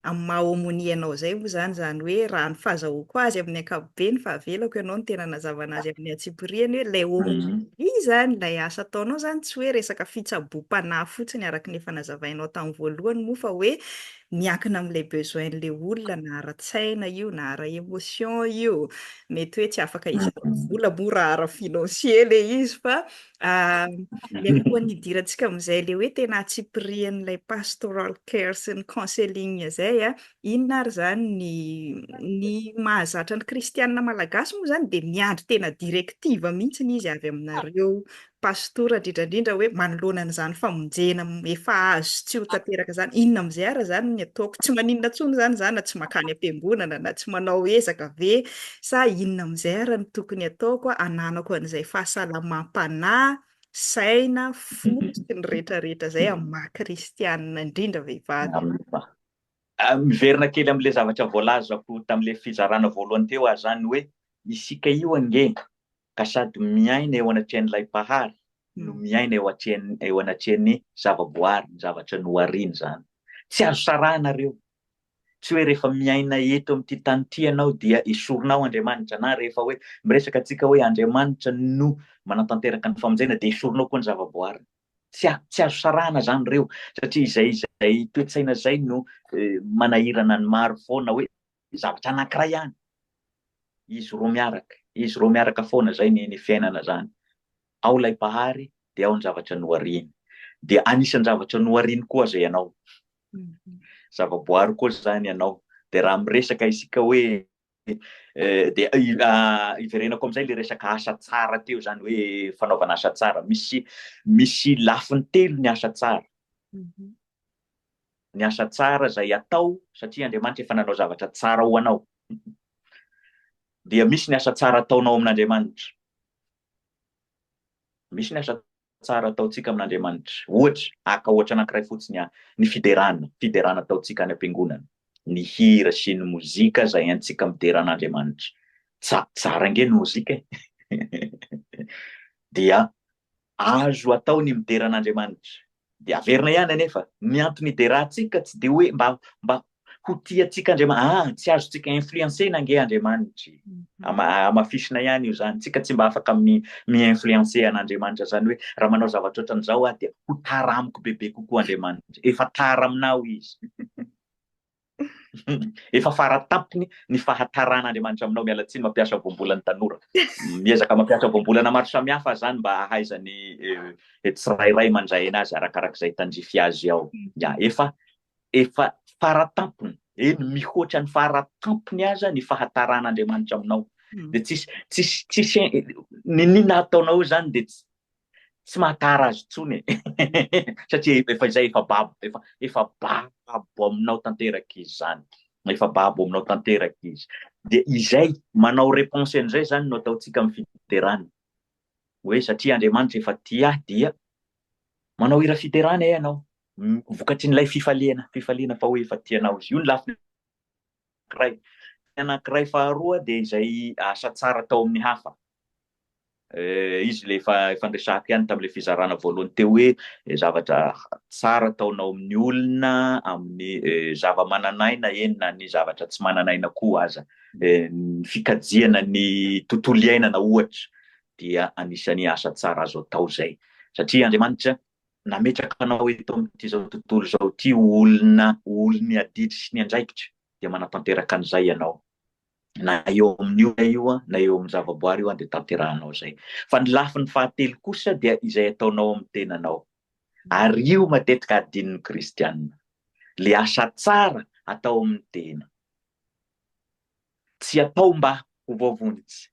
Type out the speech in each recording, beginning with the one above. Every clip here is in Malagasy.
Amin'ny maha aumônier anao izay moa izany, izany hoe raha ny fahazahoako azy amin'ny ankapobeny fa avelako ianao no tena hanazava anazy amin'ny antsipiriany hoe ilay aumônierie izany, ilay asa ataonao izany tsy hoe resaka fitsaboam-panahy fotsiny araka ny efa nazavainao tamin'ny voalohany moa fa hoe miankina amin'ilay besoin-n'ilay olona na ara-tsaina io na ara-émotion io, mety hoe tsy afaka hizara vola moa raha ara-financier ilay izy fa Mialohan'ny hidirantsika amin'izay ilay hoe tena antsipirian'ilay pastoral care sy ny counseling izay a, inona ary izany ny ny mahazatra ny kristianina malagasy moa izany dia miandry tena directive mihitsy izy avy aminareo pastora indrindra indrindra hoe manoloana an'izany famonjena efa azo sy tsy ho tanteraka izany, inona amin'izay ary izany ny ataoko? Tsy maninona intsony izany izaho na tsy mankany am-piangonana na tsy manao ezaka ve Sa inona amin'izay ary no tokony ataoko hananako an'izay fahasalamam-panahy, saina, fo sy ny rehetra rehetra izay amin'ny maha kristianina indrindra vehivavy? Miverina kely amin'ilay zavatra voalazako tamin'ilay fizarana voalohany teo aho izany hoe isika io ange ka sady miaina eo anatrehan'ilay Mpahary no miaina eo eo anatrehan'ny zavaboary, ny zavatra nohariny izany. Tsy azo sarahina ireo. Tsy hoe rehefa miaina eto amin'ity tany ity ianao dia esorinao Andriamanitra na rehefa hoe miresaka antsika hoe Andriamanitra no manatanteraka ny famonjena dia esorinao koa ny zavaboariny. Tsy tsy azo sarahana izany ireo satria izay izay toe-tsaina izay no manahirana ny maro foana hoe zavatra anankiray ihany izy roa miaraka, izy roa miaraka foana izay ny ny fiainana izany. Ao ilay Mpahary dia ao ny zavatra nohariany. Dia anisan'ny zavatra nohariany koa aza ianao. Zavaboary koa izany ianao. Dia raha miresaka isika hoe dia iverenako amin'izay ilay resaka asa tsara teo izany hoe fanaovana asa tsara. Misy misy lafiny telo ny asa tsara. Ny asa tsara izay atao satria Andriamanitra efa nanao zavatra tsara ho anao. Dia misy ny asa tsara ataonao amin'Andriamanitra. Misy ny asa tsara ataontsika amin'Andriamanitra. Ohatra, haka ohatra anankiray fotsiny aho, ny fiderana, fiderana ataontsika any am-piangonana, ny hira sy ny mozika izay haintsika midera an'Andriamanitra. Tsa, tsara ange ny mozika e! Dia azo atao ny midera an'Andriamanitra. Dia averina ihany anefa, ny antony hiderantsika tsy dia hoe mba mba ho tiantsika Andriamanitra, ah, tsy azontsika influencer-na ange Andriamanitra e. Hamafisina ihany io izany, tsika tsy mba afaka mi mi-influencer an'Andriamanitra izany hoe raha manao zavatra ohatran'izao aho dia ho tara amiko bebe kokoa Andriamanitra. Efa tara aminao Izy. Efa faratampony ny fahataran'Andriamanitra aminao, miala tsiny mampiasa voambolan'ny tanora. Miezaka mampiasa voambolana maro samihafa aho zany mba hahaizan'ny tsirairay mandray anazy arakarak'izay tandrify azy ao. Ya, efa efa faratampony, eny mihoatra ny faratampony aza ny fahataran'Andriamanitra aminao. Dia tsisy tsisy tsisy n'inon'inona ataonao eo zany dia tsy tsy mahatara azy intsony e! Satria efa izay efa babo efa efa babo aminao tanteraka izy izany, efa babo aminao tanteraka izy. Dia izay manao réponse an'izay izany no ataontsika amin'ny fiderana, hoe satria Andriamanitra efa tia ahy dia manao hira fiderana ianao, vokatrin'ilay fifaliana, fifaliana fa hoe efa tia anao izy. Io ny lafiny anankiray. Ny anankiray faharoa dia izay asa tsara atao amin'ny hafa. Izy ilay efa efa niresahako ihany tamin'ilay fizarana voalohany teo hoe zavatra tsara ataonao amin'ny olona, amin'ny zava-manan'aina eny na ny zavatra tsy manan'aina koa aza. Ny fikajiana ny tontolo iainana ohatra dia anisan'ny asa tsara azo atao izay. Satria Andriamanitra nametraka anao eto amin'ity izao tontolo izao ity ho olona ho olon'ny adidy sy ny andraikitra dia manatanteraka an'izay ianao. Na eo amin'ny olona io na eo amin'ny zavaboary io dia tanterahanao izay. Fa ny lafiny fahatelo kosa dia izay ataonao amin'ny tenanao. Ary io matetika adinon'ny kristiana. Le asa tsara atao amin'ny tena. Tsy atao mba ho voavonjy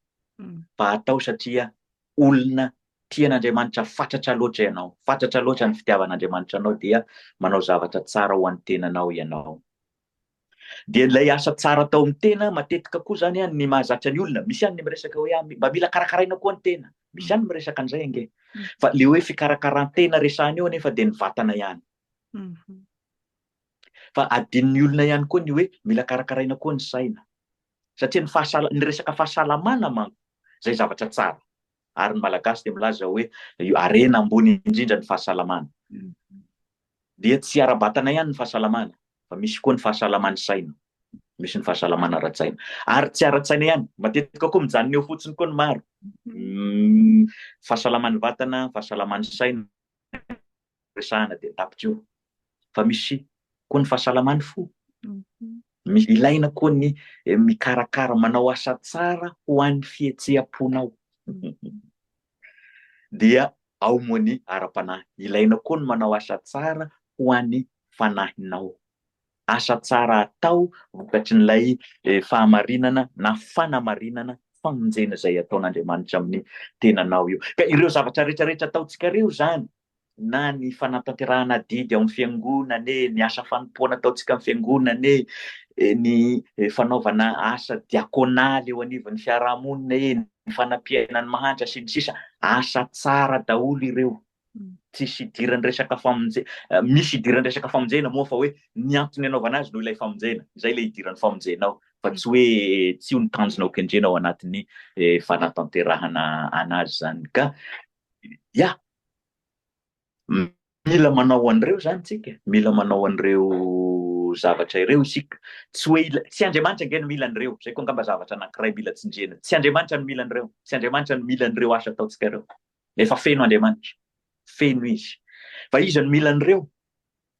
fa atao satria olona tian'Andriamanitra fatratra loatra ianao. Fatratra loatra ny fitiavan'Andriamanitra anao dia manao zavatra tsara ho an'ny tenanao ianao. Dia ilay asa tsara atao amin'ny tena matetika koa izany an, ny mahazatra ny olona, misy ihany ny miresaka hoe ah, mba mila karakaraina koa ny tena, misy ihany ny miresaka an'izay ange. Fa ilay hoe fikarakaran-tena resahina eo anefa dia ny vatana ihany. Fa adinon'ny olona ihany koa ny hoe mila karakaraina koa ny saina. Satria ny fahasala-, ny resaka fahasalamana manko izay zavatra tsara. Ary ny Malagasy dia milaza hoe harena ambony indrindra ny fahasalamana. Dia tsy ara-batana ihany ny fahasalamana. Fa misy koa ny fahasalaman'ny saina, misy ny fahasalamana ara-tsaina. Ary tsy ara-tsaina ihany, matetika koa mijanona eo fotsiny koa ny maro. Fahasalaman'ny vatana, fahasalaman'ny saina resahana dia tapitra eo. Fa misy koa ny fahasalaman'ny fo. Ilaina koa ny mikarakara, manao asa tsara ho an'ny fihetseham-ponao. Dia ao moa ny ara-panahy. Ilaina koa ny manao asa tsara ho an'ny fanahinao. Asa tsara atao vokatrin'ilay fahamarinana na fanamarinana, famonjena izay ataon'Andriamanitra amin'ny tenanao io. Ka ireo zavatra rehetra rehetra ataontsika ireo izany, na ny fanatanterahana adidy ao amin'ny fiangonana e, ny asa fanompoana ataontsika amin'ny fiangonana e, ny fanaovana asa diakonaly eo anivon'ny fiarahamonina e, ny fanampiana ny mahantra sy ny sisa, asa tsara daholo ireo. Tsisy idiran'ny resaka famonjena, misy idiran'ny resaka famonjena moa fa hoe ny antony anaovana azy no ilay famonjena, izay ilay idiran'ny famonjena ao, fa tsy hoe tsy io ny tanjona ho kendrena ao anatin'ny fanatanterahana anazy izany. Ka ya, mila manao an'ireo izany tsika, mila manao an'ireo zavatra ireo isika. Tsy hoe ila, tsy Andriamanitra ange no mila an'ireo, izay koa angamba zavatra anankiray mila tsindriana. Tsy Andriamanitra no mila an'ireo, tsy Andriamanitra no mila an'ireo asa ataontsika ireo. Efa feno Andriamanitra, feno Izy. Fa iza no mila an'ireo?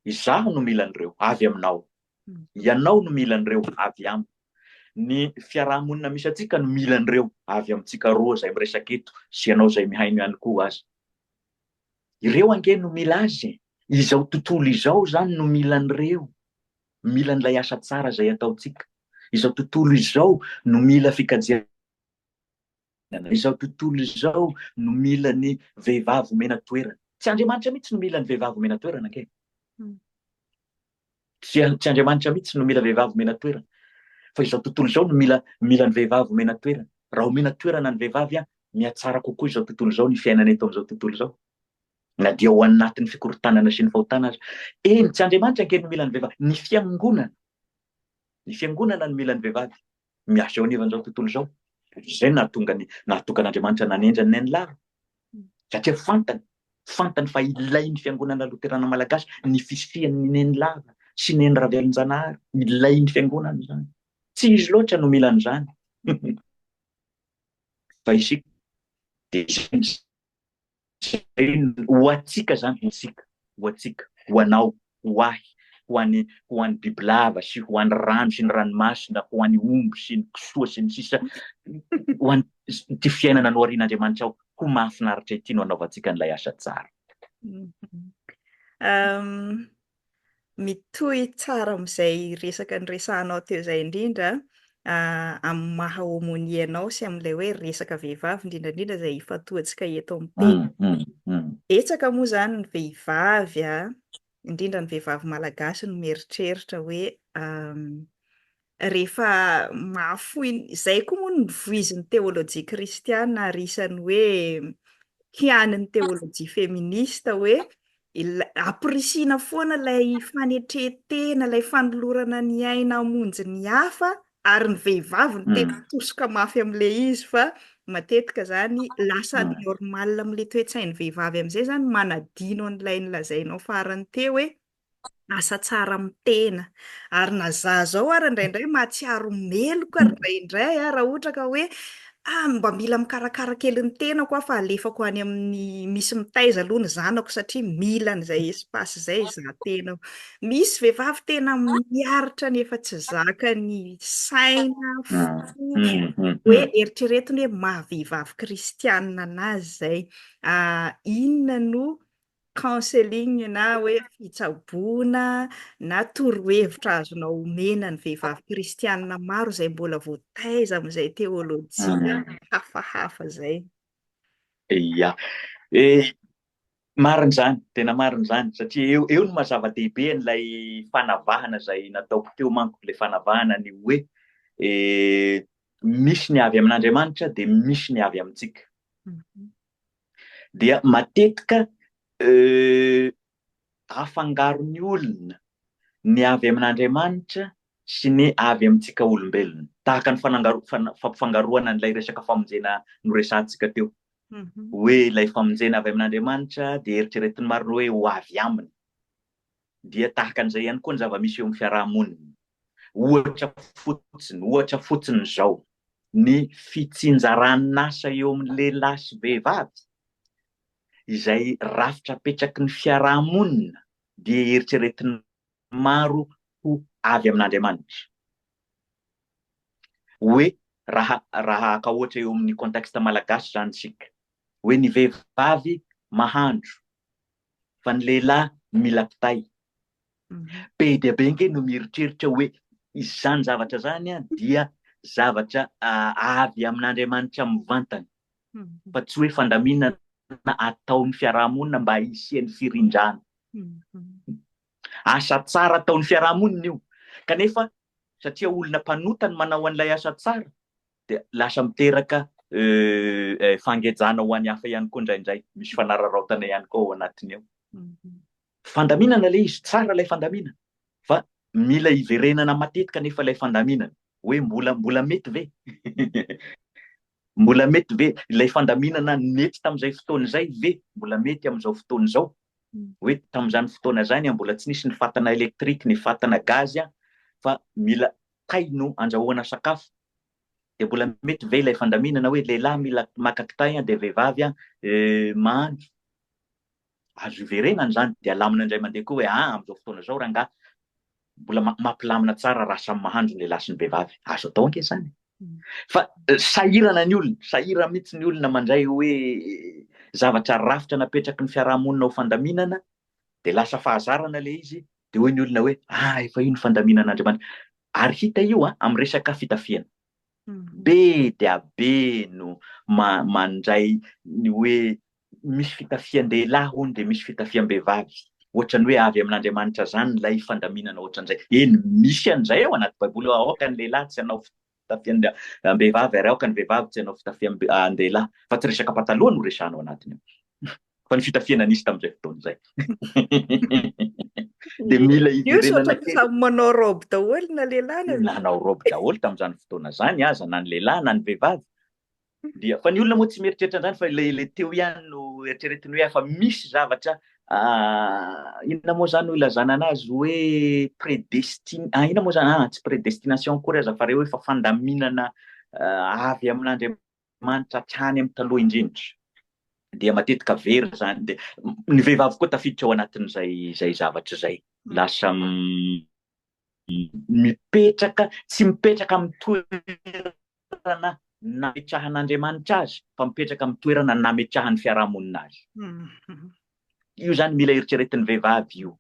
Izaho no mila an'ireo, avy aminao. Ianao no mila an'ireo, avy amiko. Ny fiaraha-monina misy antsika no mila an'ireo, avy amintsika roa izay miresaka eto sy ianao izay mihaino ihany koa aza. Ireo ange no mila azy e! Izao tontolo izao izany no mila an'ireo, mila an'ilay asa tsara izay ataontsika. Izao tontolo izao no mila fikajiana. Izao tontolo izao no mila ny vehivavy omena toerana. Tsy Andriamanitra mihitsy no mila ny vehivavy omena toerana ange. Tsy tsy Andriamanitra mihitsy no mila vehivavy omena toerana. Fa izao tontolo izao no mila mila ny vehivavy omena toerana. Raha omena toerana ny vehivavy an, mihatsara kokoa izao tontolo izao ny fiainana eto amin'izao tontolo izao. Na dia ao anatin'ny fikorontanana sy ny fahotana aza. Eny, tsy Andriamanitra ange no mila ny vehivavy. Ny fiangonana. Ny fiangonana no mila ny vehivavy. Miasa eo anivan'izao tontolo izao. Izay no nahatonga ny nahatonga an'Andriamanitra nanendry an'i Nenilava. Satria fantany, fantany fa ilain'ny fiangonana loterana malagasy ny fisian'ny Nenilava sy Neny Ravelonjanahary. Ilain'ny fiangonana izany. Tsy izy loatra no mila an'izany. Fa isika dia izay Izay ho antsika izany, ho antsika, ho antsika, ho anao, ho ahy, ho an'ny ho an'ny bibilava sy ho an'ny rano sy ny ranomasina, ho an'ny omby sy ny kisoa sy ny sisa, ho an'ity fiainana noharian'Andriamanitra ao ho mahafinaritra ity no anaovantsika an'ilay asa tsara. Mitohy tsara amin'izay resaka niresahanao teo izay indrindra, amin'ny maha aumônier anao sy amin'ilay hoe resaka vehivavy indrindra indrindra izay ifantohantsika eto amin'ny teny. Betsaka moa izany ny vehivavy, indrindra ny vehivavy malagasy no mieritreritra hoe rehefa mahafoy, izay koa moa no voizin'ny teolojia kristiana ary isan'ny hoe kianin'ny teolojia feminista hoe ampirisihina foana ilay fanetren-tena, ilay fanolorana ny aina hamonjy ny hafa ary ny vehivavy no tena mitosoka mafy amin'ilay izy fa matetika izany lasa normal amin'ilay toe-tsain'ny vehivavy amin'izay izany manadino an'ilay nolazainao farany teo hoe asa tsara amin'ny tena. Ary na za zao ary indraindray mahatsiaro meloka ary indraindray aho raha ohatra ka hoe ah mba mila mikarakara kely ny tenako aho fa alefako any amin'ny misy mitaiza aloha ny zanako satria mila an'izay espace izay za tena. Misy vehivavy tena miaritra nefa tsy zakan'ny saina, fo, hoe eritreretiny hoe maha vehivavy kristianina anazy izay. Ah, inona no counseling na hoe fitsaboana na torohevitra azonao omena ny vehivavy kristianina maro izay mbola voataiza amin'izay teolojia hafahafa izay. Ia. Eh, marina izany, tena marina izany, satria eo eo no maha zava-dehibe an'ilay fanavahana izay nataoko teo manko, ilay fanavahana ny hoe eh, misy ny avy amin'Andriamanitra dia misy ny avy amintsika. Dia matetika afangaron'ny olona ny avy amin'Andriamanitra sy ny avy amintsika olombelona. Tahaka ny fampifangaroana an'ilay resaka famonjena noresahantsika teo. Hoe ilay famonjena avy amin'Andriamanitra dia eritreretin'ny maro hoe ho avy aminy. Dia tahaka an'izay ihany koa ny zava-misy eo amin'ny fiaraha-monina. Ohatra fotsiny, ohatra fotsiny izao, ny fitsinjaran'asa eo amin'ny lehilahy sy vehivavy, izay rafitra apetraky ny fiaraha-monina dia eritreretin'ny maro ho avy amin'Andriamanitra. Hoe raha raha haka ohatra eo amin'ny contexte malagasy izany isika, hoe ny vehivavy mahandro fa ny lehilahy mila kitay. Be dia be ange no mieritreritra hoe izany zavatra izany dia zavatra avy amin'Andriamanitra mivantana fa tsy hoe fandaminana ataon'ny fiarahamonina mba hisian'ny firindrana. Asa tsara ataon'ny fiarahamonina io kanefa satria olona mpanota no manao an'ilay asa tsara dia lasa miteraka fangejana ho an'ny hafa ihany koa indraindray, misy fanararaotana ihany koa ao anatiny ao. Fandaminana ilay izy, tsara ilay fandaminana fa mila hiverenana matetika anefa ilay fandaminana hoe mbola mbola mety ve? Mbola mety ve ilay fandaminana nety tamin'izay fotoana izay ve mbola mety amin'izao fotoana izao? Hoe tamin'izany fotoana izany mbola tsy nisy ny fatana électrique, ny fatana gaz fa mila tay no andrahoana sakafo dia mbola mety ve ilay fandaminana hoe lehilahy mila maka kitay dia vehivavy mahandro? Azo iverenana izany dia alamina indray mandeha koa hoe aa amin'izao fotoana izao rangahy mbola mampilamina tsara raha samy mahandro ny lehilahy sy ny vehivavy. Azo atao ange izany e. Fa sahirana ny olona, sahirana mihitsy ny olona mandray hoe zavatra rafitra napetraky ny fiarahamonina ho fandaminana dia lasa fahazarana ilay izy dia hoy ny olona hoe ah efa io ny fandaminan'Andriamanitra. Ary hita io an amin'ny resaka fitafiana. Be dia be no mandray ny hoe misy fitafian-dehilahy hono dia misy fitafiam-behivavy. Ohatran'ny hoe avy amin'Andriamanitra izany ilay fandaminana ohatran'izay. Eny, misy an'izay ao anaty Baiboly hoe aoka ny lehilahy tsy hanao fitafiam-behivavy ary aoka ny vehivavy tsy hanao fitafiam-dehilahy. Fa tsy resaka pataloha no resahana ao anatiny ao. Fa ny fitafiana nisy tamin'izay fotoana izay. Dia mila hiverenana kely. Samy manao robe daholo na lehilahy na vehivavy. Nanao robe daholo tamin'izany fotoana izany aza na ny lehilahy na ny vehivavy. Dia fa ny olona moa tsy mieritreritra an'izany fa ilay ilay teo ihany no eritreretiny hoe efa misy zavatra inona moa izany no ilazana anazy hoe prédestine ah inona moa izany ah tsy prédestination akory aza fa ireo efa fandaminana avy amin'Andriamanitra hatrany amin'ny taloha indrindra. Dia matetika very izany dia ny vehivavy koa tafiditra ao anatin'izay izay zavatra izay. Lasa mipetraka tsy mipetraka amin'ny toerana nametrahan'Andriamanitra azy fa mipetraka amin'ny toerana nametrahan'ny fiarahamonina azy. Io izany mila eritreretin'ny vehivavy io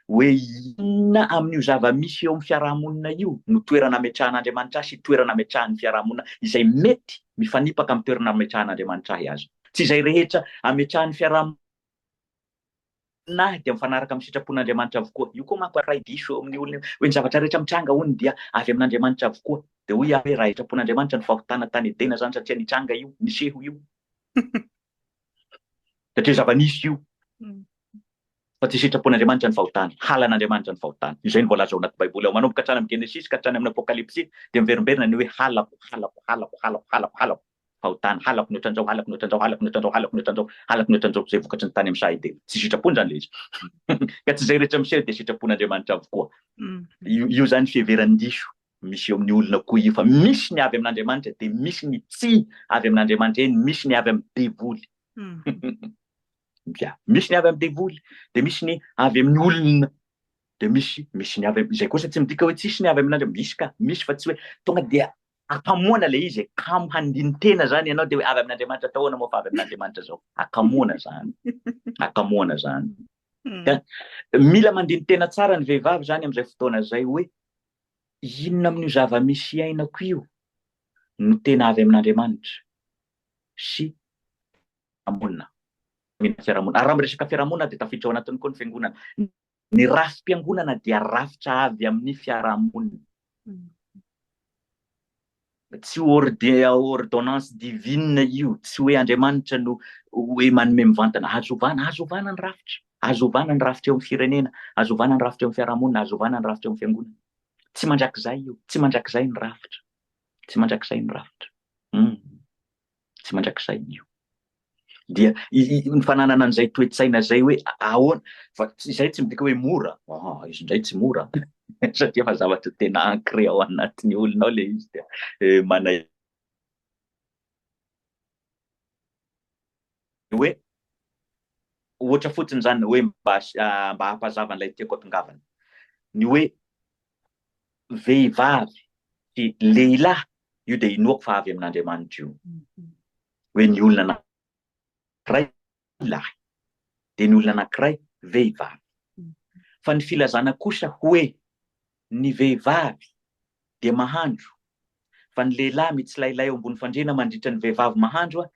hoe inona amin'io zava-misy eo amin'ny fiarahamonina io no toerana ametrahan'Andriamanitra ahy sy toerana ametrahan'ny fiarahamonina izay mety mifanipaka amin'ny toerana ametrahan'Andriamanitra ahy aza. Tsy izay rehetra ametrahan'ny fiarahamonina ahy dia mifanaraka amin'ny sitrapon'Andriamanitra avokoa. Io koa manko iray diso eo amin'ny olona io, hoe ny zavatra rehetra mitranga hono dia avy amin'Andriamanitra avokoa. Dia hoy aho hoe raha sitrapon'Andriamanitra ny fahotana tany Edena izany satria nitranga io, niseho io. Satria zava-nisy io. Fa tsy sitrapon'Andriamanitra ny fahotana. Halan'Andriamanitra ny fahotana. Izay no voalaza ao anaty Baiboly ao. Manomboka hatrany amin'ny Genesisy ka hatrany amin'ny Apokalypsy dia miverimberina ny hoe halako, halako, halako, halako, halako, halako. Fahotana, halako ny ohatran'izao, halako ny ohatran'izao, halako ny ohatran'izao, halako ny ohatran'izao, halako ny ohatran'izao, izay vokatry ny tany amin'ny saha Edena. Tsy sitrapony izany ilay izy. Ka tsy izay rehetra miseho dia sitrapon'Andriamanitra avokoa. Io, io izany fiheveran-diso misy eo amin'ny olona koa io fa misy ny avy amin'Andriamanitra dia misy ny tsy avy amin'Andriamanitra, eny misy ny avy amin'ny devoly. Ya, misy ny avy amin'ny devoly, dia misy ny avy amin'ny olona. Dia misy, misy ny avy, izay kosa tsy midika hoe tsisy ny avy amin'Andriamanitra, misy ka, misy fa tsy hoe tonga dia akamoana ilay izy e, kamo handini-tena zany ianao dia hoe avy amin'Andriamanitra atao ahoana moa fa avy amin'Andriamanitra zao, akamoana zany, akamoana zany. Ka mila mandini-tena tsara ny vehivavy zany amin'izay fotoana izay hoe inona amin'io zava-misy iainako io no tena avy amin'Andriamanitra sy fiarahamonina. Fiarahamonina. Ary raha miresaka fiarahamonina dia tafiditra ao anatiny koa ny fiangonana. Ny rafi-piangonana dia rafitra avy amin'ny fiarahamonina. Tsy ordonnance divine io, tsy hoe Andriamanitra no hoe manome mivantana. Azo ovana, azo ovana ny rafitra. Azo ovana ny rafitra eo amin'ny firenena, azo ovana ny rafitra eo amin'ny fiarahamonina, azo ovana ny rafitra eo amin'ny fiangonana. Tsy mandrakizay io, tsy mandrakizay ny rafitra. Tsy mandrakizay ny rafitra. Tsy mandrakizay io. Dia ny fananana an'izay toe-tsaina izay hoe ahoana, fa izay tsy midika hoe mora, aha, izy indray tsy mora, satria efa zavatra tena ancré ao anatin'ny olona ao ilay izy dia manay hoe ohatra fotsiny izany hoe mba mba hampazava an'ilay tiako hatongavana, ny hoe vehivavy sy lehilahy io dia inoako fa avy amin'Andriamanitra io. Hoe ny olona anankiray lahy dia ny olona anankiray vehivavy. Fa ny filazana kosa hoe ny vehivavy dia mahandro fa ny lehilahy mitsilailay eo ambony fandriana mandritra ny vehivavy mahandro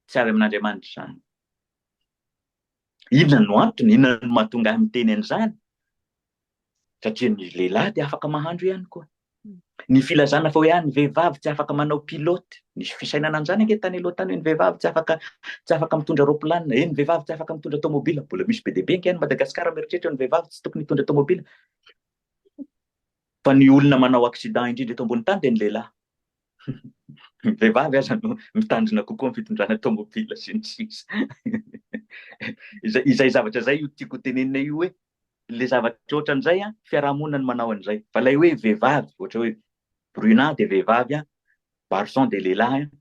tsy avy amin'Andriamanitra izany. Inona no antony? Inona no mahatonga ahy miteny an'izany? Satria ny lehilahy dia afaka mahandro ihany koa. Ny filazana fa hoe ah, ny vehivavy tsy afaka manao pilote. Nisy fisainana an'izany ange tany aloha tany hoe ny vehivavy tsy afaka tsy afaka mitondra roaplanina, eh, ny vehivavy tsy afaka mitondra tomobila. Mbola misy be dia be ange any Madagasikara mieritreritra hoe ny vehivavy tsy tokony hitondra tomobila. Fa ny olona manao accident indrindra eto ambony tany dia ny lehilahy. Ny vehivavy aza no mitandrina kokoa amin'ny fitondrana tomobila sy ny sisa. Izay izay zavatra izay io tiako tenenina io hoe le zavatra ohatran'izay an, fiarahamonina no manao an'izay. Fa ilay hoe vehivavy, ohatra hoe Bruna dia vehivavy an, Barson dia lehilahy an,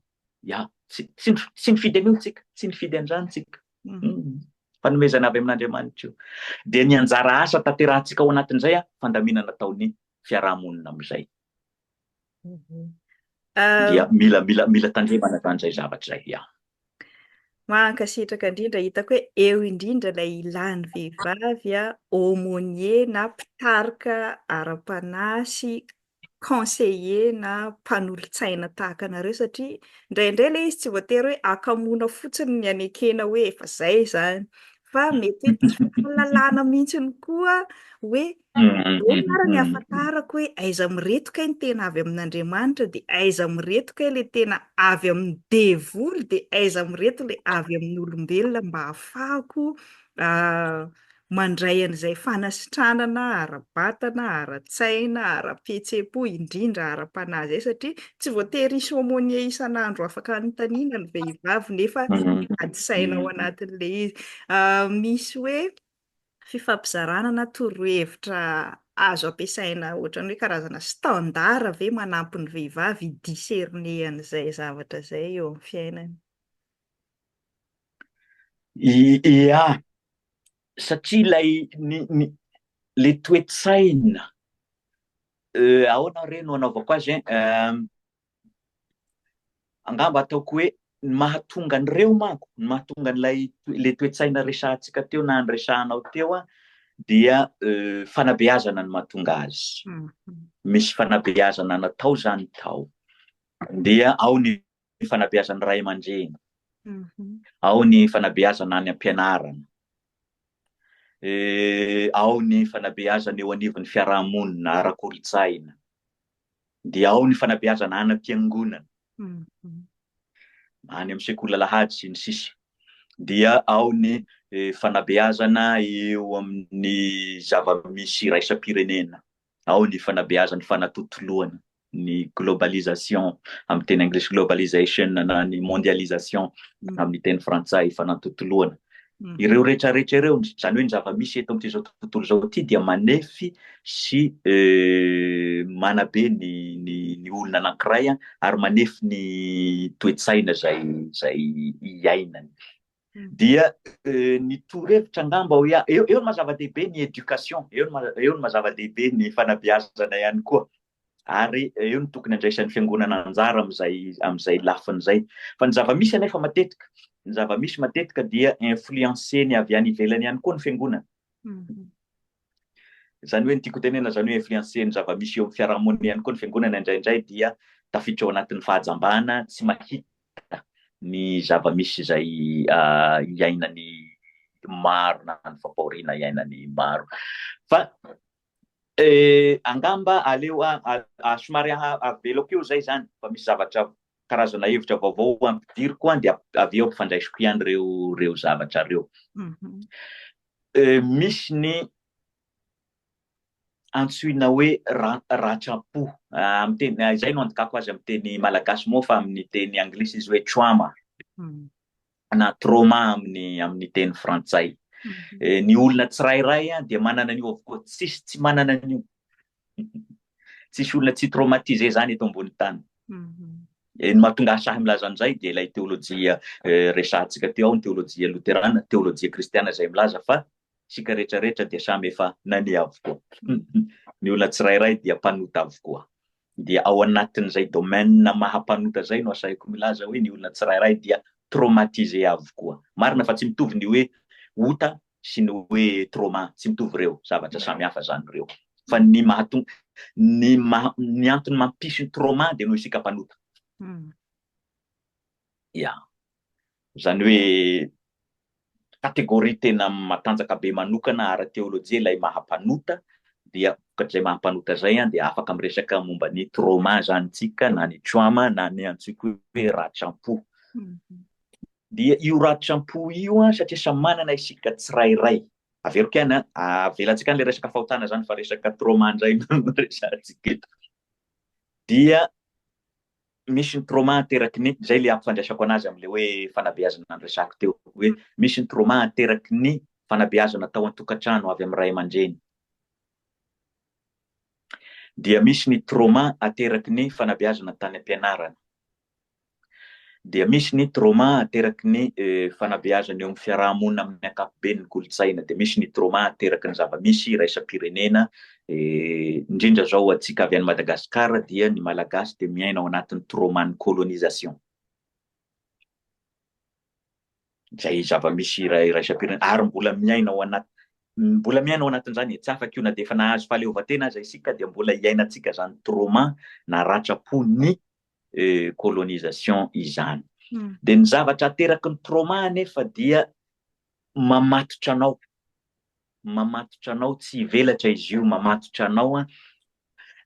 ya, tsy tsy tsy nifidy an'io tsika, tsy nifidy an'izany tsika. Fanomezana avy amin'Andriamanitra io. Dia ny anjara asa tanterahantsika ao anatin'izay an, fandaminana ataon'ny fiarahamonina amin'izay. Dia mila mila mila tandremana zany zay zavatra zay ya. Mankasitraka indrindra, hitako hoe eo indrindra ilay ilàn'ny vehivavy aumônier na mpitarika ara-panahy sy conseiller na mpanolotsaina tahaka anareo satria indraindray ilay izy tsy voatery hoe hakamoana fotsiny ny anekena hoe efa zay izany fa mety hoe tsy fahalalana mihitsiny koa hoe Ahoana ary ny ahafantarako hoe aiza amin'ireto kay ny tena avy amin'Andriamanitra dia aiza amin'ireto kay ilay tena avy amin'ny devoly dia aiza amin'ireto ilay avy amin'ny olombelona mba hahafahako mandray an'izay fanasitranana ara-batana, ara-tsaina, ara-pihetseham-po, indrindra ara-panahy izay satria tsy voatery hisy aumônier isan'andro afaka anontaniana ny vehivavy nefa ady saina ao anatin'ilay izy. Misy hoe fifampizarana na torohevitra azo ampiasaina ohatran'ny hoe karazana standard ve manampy ny vehivavy hi-discerner an'izay zavatra izay eo amin'ny fiainany? Ia, satria ilay ny ny le toe-tsaina, ahoana re no anaovako azy ein, Angamba ataoko hoe ny mahatonga an'ireo manko, ny mahatonga an'ilay ilay toe-tsaina resahantsika teo na niresahanao teo dia fanabeazana no mahatonga azy. Misy fanabeazana natao izany tao. Dia ao ny fanabeazan'ny ray aman-dreny, ao ny fanabeazana any am-pianarana, ao ny fanabeazana eo anivon'ny fiarahamonina ara-kolontsaina. Dia ao ny fanabeazana any am-piangonana, any amin'ny sekoly alahady sy ny sisa. Dia ao ny fanabeazana eo amin'ny zava-misy iraisam-pirenena, ao ny fanabeazan'ny fanatontoloana, ny globalisation amin'ny teny anglisy globalization na ny mondialisation amin'ny teny frantsay, fanatontoloana. Ireo rehetra rehetra ireo, izany hoe ny zava-misy eto amin'ity izao tontolo izao ity dia manefy sy manabe ny ny ny olona anankiray ary manefy ny toe-tsaina izay izay iainany. Dia ny torohevitra angamba hoe eo eo ny maha zava-dehibe ny éducation, eo ny maha eo ny maha zava-dehibe ny fanabeazana ihany koa. Ary eo no tokony andraisan'ny fiangonana anjara amin'izay amin'izay lafiny izay. Fa ny zava-misy anefa matetika, ny zava-misy matetika dia influencer-ny avy any ivelany ihany koa ny fiangonana. Izany hoe ny tiako hotenenina izany hoe influencer-ny zava-misy eo amin'ny fiarahamonina ihany koa ny fiangonana indraindray dia tafiditra ao anatin'ny fahajambana, tsy mahita ny zava-misy izay iainan'ny maro na ny fampahoriana iainan'ny maro. Fa Angamba aleo somary avelako eo izay izany fa misy zavatra karazana hevitra vaovao ampidiriko an dia avy eo ampifandraisiko ihany ireo ireo zavatra ireo. Misy ny antsoina hoe ratram-po, amin'ny teny, izay no andikako azy amin'ny teny malagasy moa fa amin'ny teny anglisy izy hoe trauma. Na trauma amin'ny amin'ny teny frantsay. Ny olona tsirairay dia manana an'io avokoa, tsisy tsy manana an'io. Tsisy olona tsy traumatisé zany eto ambony tany. Ny mahatonga ahy sahy milaza an'izay dia ilay teolojia resahantsika teo ao, ny teolojia loterana, teolojia kristiana izay milaza fa isika rehetra rehetra dia samy efa nania avokoa. Ny olona tsirairay dia mpanota avokoa. Dia ao anatin'izay domaine maha mpanota izay no asahiko milaza hoe ny olona tsirairay dia traumatisé avokoa. Marina fa tsy mitovy ny hoe ota sy ny hoe trauma, tsy mitovy ireo, zavatra samy hafa izany ireo. Fa ny mahatonga, ny maha, ny antony mampisy ny trauma dia noho isika mpanota. Ya. Izany hoe catégorie tena matanjaka be manokana ara-teolojia ilay maha mpanota, dia vokatr'izay maha mpanota izay dia afaka miresaka momba ny trauma izany tsika na ny trauma na ny antsoiko hoe ratram-po. Dia io ratram-po io satria samy manana isika tsirairay. Averiko ihany an, avelantsika any ilay resaka fahotana izany fa resaka trauma indray no resahantsika eto. Dia misy ny trauma ateraky ny, izay ilay ampifandraisako anazy amin'ilay hoe fanabeazana noresahako teo, hoe misy ny trauma ateraky ny fanabeazana tao an-tokantrano avy amin'ny ray aman-dreny. Dia misy ny trauma ateraky ny fanabeazana tany am-pianarana. Dia misy ny trauma ateraky ny fanabeazana eo amin'ny fiaraha-monina amin'ny ankapobeny, ny kolontsaina. Dia misy ny trauma ateraky ny zava-misy iraisam-pirenena, indrindra izao antsika avy any Madagasikara dia ny Malagasy dia miaina ao anatin'ny trauma-n'ny colonisation. Izay zava-misy iraisam-pirenena ary mbola miaina ao anaty, mbola miaina ao anatin'izany e, tsy afaka io na dia efa nahazo fahaleovantena aza isika dia mbola iainantsika izany trauma na ratram-po ny colonisation izany. Dia ny zavatra ateraky ny trauma anefa dia mamatotra anao, mamatotra anao tsy hivelatra izy io, mamatotra anao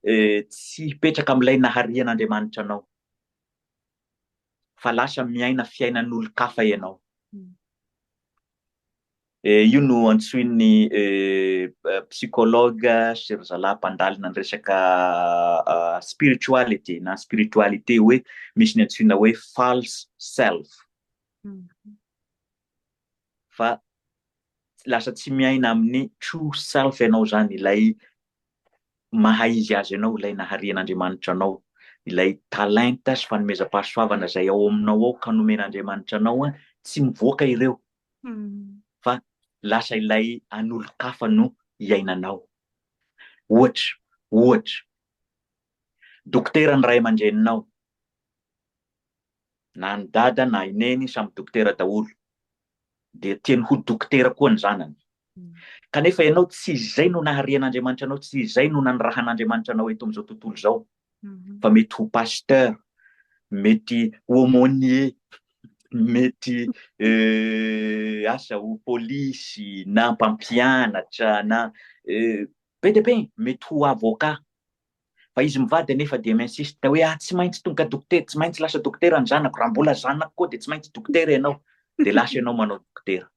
tsy hipetraka amin'ilay naharian'Andriamanitra anao, fa lasa miaina fiainan'olon-kafa ianao. Io no antsoin'ny psychologue sy ry zalahy mpandalina ny resaka spirituality na spiritualité hoe misy ny antsoina hoe false self. Fa lasa tsy miaina amin'ny true self ianao izany, ilay maha izy azy anao, ilay naharian'Andriamanitra anao, ilay talenta sy fanomezam-pahasoavana izay ao aminao ao ka nomen'Andriamanitra anao, tsy mivoaka ireo fa lasa ilay an'olon-kafa no iainanao. Ohatra, ohatra, dokotera ny ray aman-dreninao, na ny dada na i neny samy dokotera daholo, dia tiany ho dokotera koa ny zanany. Kanefa ianao tsy izay no naharian'Andriamanitra anao, tsy izay no nanirahan'Andriamanitra anao eto amin'izao tontolo izao, fa mety ho pasteur, mety ho aumônier, mety asa ho polisy na mpampianatra na be dia be, mety ho avocat. Fa izy mivady anefa dia mi-insiste hoe ah tsy maintsy tonga dokotera, tsy maintsy lasa dokotera ny zanako, raha mbola zanako koa dia tsy maintsy dokotera ianao, dia lasa ianao manao dokotera.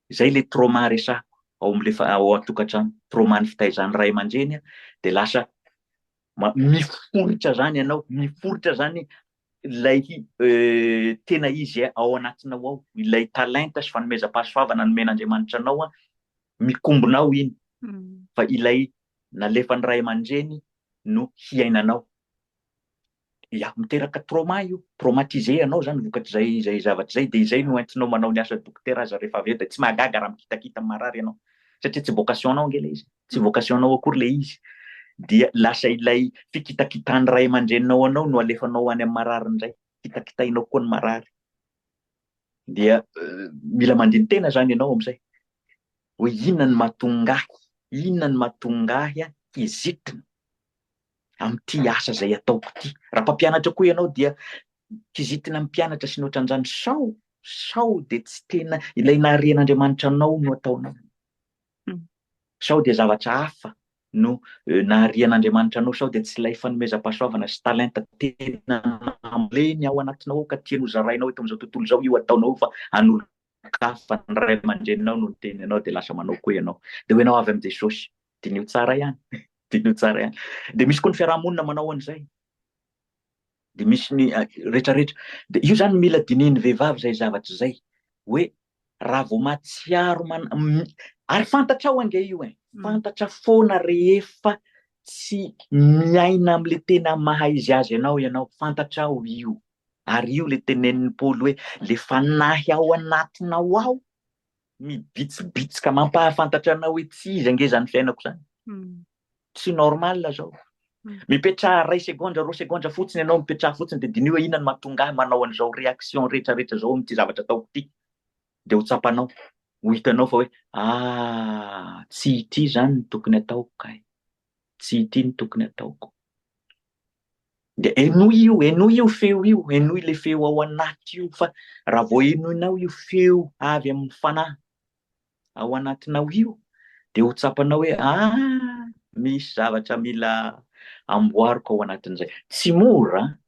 Izay ilay trauma resahako ao amin'ilay ao an-tokantrano, trauma ny fitaizan'ny ray aman-dreny dia lasa miforitra izany ianao, miforitra izany ilay tena izy ao anatinao ao, ilay talenta sy fanomezam-pahasoavana nomen'Andriamanitra anao, mikombona ao iny, fa ilay nalefan'ny ray aman-dreny no hiainanao. Ya, miteraka trauma io, traumatisé anao zany vokatr'izay izay zavatra izay, dia izay no entinao manao ny asa dokotera aza rehefa avy eo dia tsy mahagaga raha mikitakita amin'ny marary ianao, satria tsy vocation-nao ange ilay izy, tsy vocation-nao akory ilay izy, dia lasa ilay fikitakitan'ny ray aman-dreninao anao no alefanao any amin'ny marary indray, kitakitainao koa ny marary, dia mila mandini-tena zany ianao amin'izay, hoe inona no mahatonga ahy, inona no mahatonga ahy kizitina amin'ity asa izay ataoko ity. Raha mpampianatra koa ianao dia kizitina amin'ny mpianatra sy ny ohatran'izany sao sao dia tsy tena ilay naharian'Andriamanitra anao no ataonao. Sao dia zavatra hafa no naharian'Andriamanitra anao, sao dia tsy ilay fanomezam-pahasoavana sy talenta tena namboleny ao anatinao ao ka tiany hozarainao eto amin'izao tontolo izao io ataonao io fa an'olon-kafa, ny ray aman-dreninao no niteny anao dia lasa manao koa ianao. Dia ho ianao avy amin'i Jesosy. Diniho tsara ihany. Diniho tsara ihany. Dia misy koa ny fiaraha-monina manao an'izay. Dia misy ny rehetrarehetra. Dia io zany mila dinihin'ny vehivavy izay zavatra izay hoe raha vao mahatsiaro man ary fantatrao ange io e, fantatra foana rehefa tsy miaina amin'ilay tena maha izy azy anao ianao, fantatrao io. Ary io ilay tenenin'i Paoly hoe le fanahy ao anatinao ao mibitsibitsika mampahafantatra anao hoe tsy izy ange izany fiainako izany. Tsy normal zao. Mipetraha ray segondra, roa segondra fotsiny ianao, mipetraha fotsiny dia diniho hoe inona no mahatonga ahy manao an'izao réaction rehetra rehetra izao amin'ity zavatra ataoko ity. Dia ho tsapanao, ho hitanao fa hoe ah, tsy ity izany no tokony ataoko kay. Tsy ity no tokony ataoko. Dia henoy io, henoy io feo io, henoy ilay feo ao anaty io fa raha vao henoinao io feo avy amin'ny fanahy ao anatinao io dia ho tsapanao hoe ah misy zavatra mila amboariko ao anatin'izay. Tsy mora,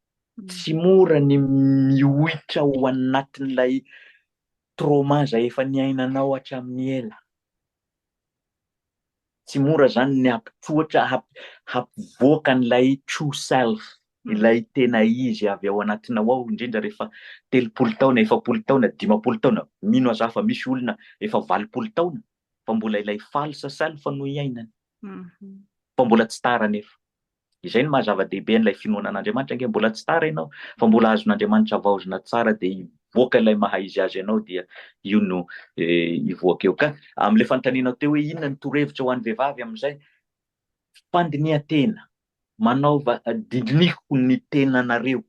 tsy mora ny mihoitra ao anatin'ilay trauma izay efa niainanao hatramin'ny ela. Tsy mora zany ny hampitroatra, hampivoaka an'ilay true self, ilay tena izy avy ao anatinao ao, indrindra rehefa 30 taona, 40 taona, 50 taona, mino aza fa misy olona efa 80 taona fa mbola ilay false self no iainany, fa mbola tsy tara anefa. Izay no maha zava-dehibe an'ilay finoana an'Andriamanitra ange, mbola tsy tara ianao fa mbola azon'Andriamanitra havaozina tsara dia hivoaka ilay maha izy azy anao dia io no hivoaka eo. Ka amin'ilay fanontanianao teo hoe inona ny torohevitra ho an'ny vehivavy amin'izay? Fandinihan-tena, manaova diniho ny tenanareo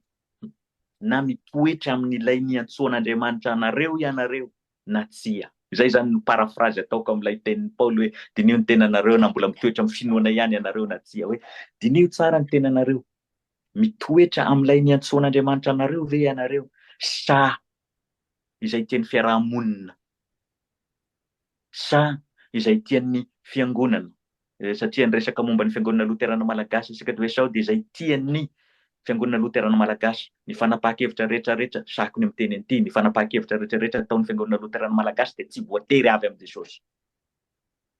na mitoetra amin'ilay niantsoan'Andriamanitra anareo ianareo na tsia. Izay izany no paraphrase ataoko amin'ilay tenin'i Paoly hoe diniho ny tenanareo na mbola mitoetra amin'ny finoana ihany ianareo na tsia. Hoe diniho tsara ny tenanareo. Mitoetra amin'ilay niantsoan'Andriamanitra anareo ve ianareo sa izay tian'ny fiaraha-monina? Sa izay tian'ny fiangonana? Satria niresaka momba ny Fiangonana Loterana Malagasy isika dia hoe sao dia izay tian'ny Fiangonana Loterana Malagasy, ny fanapahan-kevitra rehetra rehetra, sahiko ny miteny an'ity, ny fanapahan-kevitra rehetra rehetra ataon'ny Fiangonana Loterana Malagasy dia tsy voatery avy amin'i Jesosy.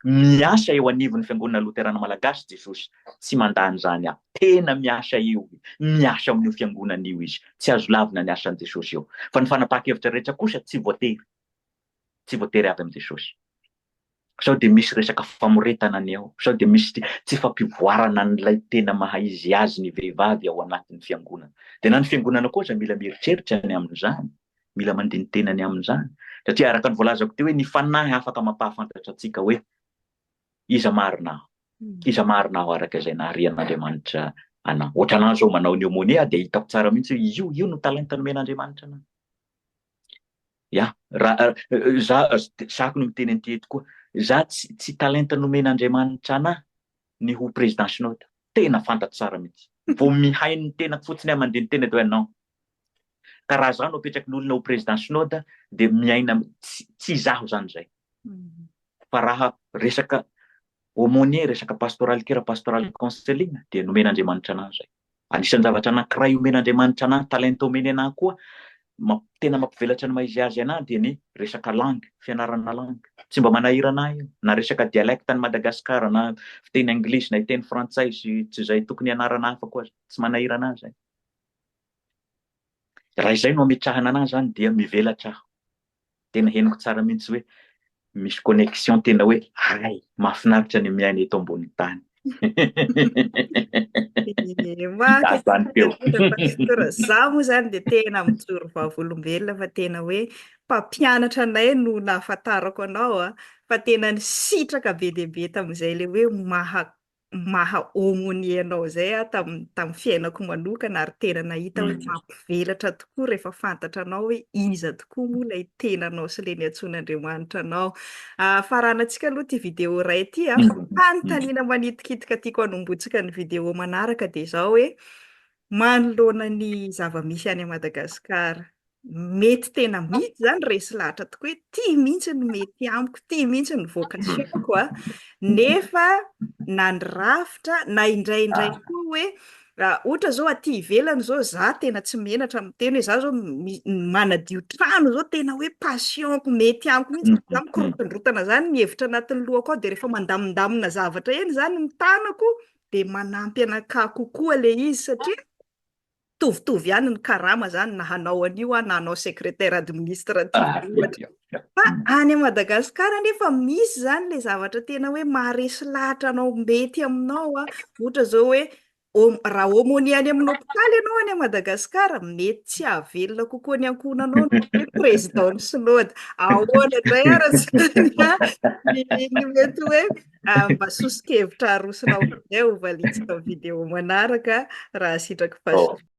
Miasa eo anivon'ny Fiangonana Loterana Malagasy Jesosy, tsy mandà an'izany aho. Tena miasa eo, miasa ao amin'io Fiangonana io Izy. Tsy azo lavina ny asan'i Jesosy eo. Fa ny fanapahan-kevitra rehetra kosa tsy voatery, tsy voatery avy amin'i Jesosy. Sao dia misy resaka famoretana ny ao? Sao dia misy tsy fampivoarana an'ilay tena maha izy azy ny vehivavy ao anatin'ny fiangonana? Dia na ny fiangonana koa aza mila mieritreritra ny amin'izany, mila mandini-tena ny amin'izany. Satria araka ny voalazako teo hoe ny fanahy afaka mampahafantatra antsika hoe iza marina aho, iza marina aho araka izay naharian'Andriamanitra anah. Ohatran'ahy izao manao ny aumônier aho dia hitako tsara mihitsy hoe io, io no talenta nomen'Andriamanitra anah. Ya, raha za sahako ny miteny an'ity eto koa, za tsy tsy talenta nomen'Andriamanitra anah ny ho président synode, tena fantatro tsara mihitsy, vao mihaino ny tenako fotsiny aho mandihy ny tena dia hoe non, ka raha za no apetraky ny olona ho président synode dia miaina tsy tsy izaho zany zay, fa raha resaka aumônier, resaka pastoral care, pastoral counseling dia nomen'Andriamanitra anah zay. Anisan'ny zavatra anankiray omen'Andriamanitra anah, talenta omeny anah koa, tena mampivelatra ny maha izy azy anah dia ny resaka langue, fianarana langue. Tsy mba manahirana ahy io, na resaka dialecte any Madagascar, na fiteny anglisy, na hiteny frantsay sy tsy izay tokony hianarana hafa koa aza, tsy manahirana ahy izay. Raha izay no ametrahana anah izany dia mivelatra aho. Tena henoko tsara mihitsy hoe misy connexion tena hoe hay, mahafinaritra ny miaina eto ambony tany. Mankasitraka indrindra Pasteur. Za moa zany dia tena mijoro vavolombelona fa tena hoe mpampianatra anay no nahafantarako anao a, fa tena nisitraka be dia be tamin'izay ilay hoe maha maha aumônier anao izay aho tamin'ny tamin'ny fiainako manokana ary tena nahita hoe mampivelatra tokoa rehefa fantatra anao hoe iza tokoa moa ilay tenanao sy ilay niantsoan'Andriamanitra anao. Ah, faranantsika aloha ity vidéo iray ity a, fa fanontaniana manitikitika tiako hanombotsika ny vidéo manaraka dia izao hoe manoloana ny zava-misy any Madagasikara, mety tena mihitsy zany resy lahatra tokoa hoe ty mihitsy no mety amiko, ty mihitsy ny vocation-ko a, nefa na ny rafitra na indraindray koa hoe ohatra zao aty ivelany zao za tena tsy menatra miteny hoe za zao manadio trano zao tena hoe passion-ko mety amiko mihitsy, za mikorotondrotana zany ny hevitra anatin'ny lohako ao de rehefa mandamindamina zavatra eny zany ny tanako de manampy anakahy kokoa le izy satria. Mitovitovy ihany ny karama zany na hanao an'io aho na hanao secrétaire administratif ohatra. Fa any Madagasikara nefa misy zany le zavatra tena hoe maharesy lahatra anao, mety aminao a. Ohatra zao hoe raha aumônier any amin'ny hôpitaly ianao any Madagasikara, mety tsy hahavelona kokoa ny ankohonanao noho ny hoe président ny synode. Ahoana indray ara zany a ny mety hoe mba soso-kevitra arosonao amin'izay ho valiantsika amin'ny vidéo manaraka raha sitraky fahasoavana.